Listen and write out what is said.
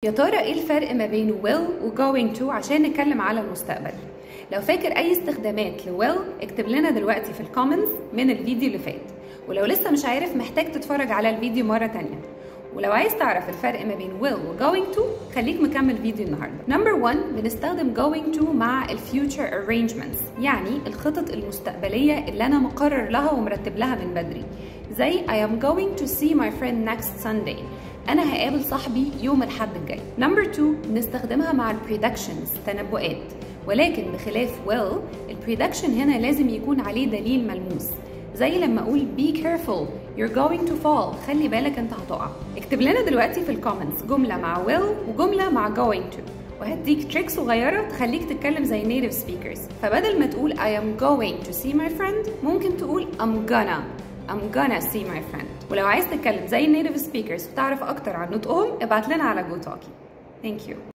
يا ترى ايه الفرق ما بين will و going to عشان نتكلم على المستقبل؟ لو فاكر اي استخدامات ل will اكتب لنا دلوقتي في ال comments من الفيديو اللي فات، ولو لسه مش عارف محتاج تتفرج على الفيديو مرة تانية. ولو عايز تعرف الفرق ما بين will و going to خليك مكمل فيديو النهارده. number 1، بنستخدم going to مع ال future arrangements، يعني الخطط المستقبلية اللي أنا مقرر لها ومرتب لها من بدري، زي I am going to see my friend next Sunday، أنا هقابل صاحبي يوم الأحد الجاي. number 2، بنستخدمها مع ال predictions، تنبؤات، ولكن بخلاف will ال prediction هنا لازم يكون عليه دليل ملموس، زي لما اقول be careful you're going to fall، خلي بالك انت هتقع. اكتب لنا دلوقتي في ال comments جملة مع will وجملة مع going to، وهديك trick صغيرة تخليك تتكلم زي native speakers. فبدل ما تقول I am going to see my friend ممكن تقول I'm gonna see my friend. ولو عايز تتكلم زي native speakers وتعرف اكتر عن نطقهم ابعت لنا على Go Talky. Thank you.